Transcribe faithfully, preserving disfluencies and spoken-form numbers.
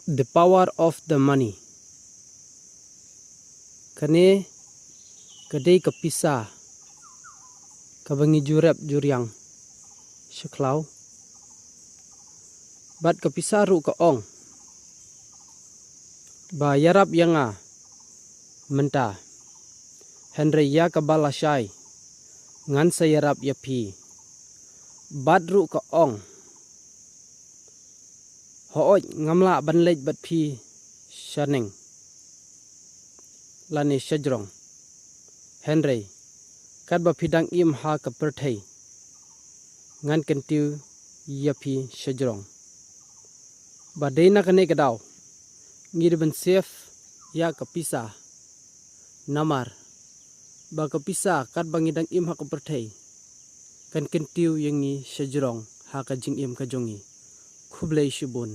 The power of the money. Kane ka dei ka pisa kaba ngi ju rep ju riang sha khlaw. Bad ka pisa ruh ka ong ba ïarap ïa nga mynta, hynrei ïa kaba lashai ngan sa ïarap ïa phi. Bad ruh ka ong, hooid, ngam lah ban leit bad phi sha neng lane sha jrong, hynrei katba phi dang im ha ka pyrthei ngan kyntiew ïa phi sha jrong. Ba dei na kane ka daw ngi dei ban save ïa ka pisa, namar ba ka pisa katba ngi dang im ha ka pyrthei kan kyntiew ïa ngi sha jrong ha ka jingim ka jong ngi. Khublei shibun.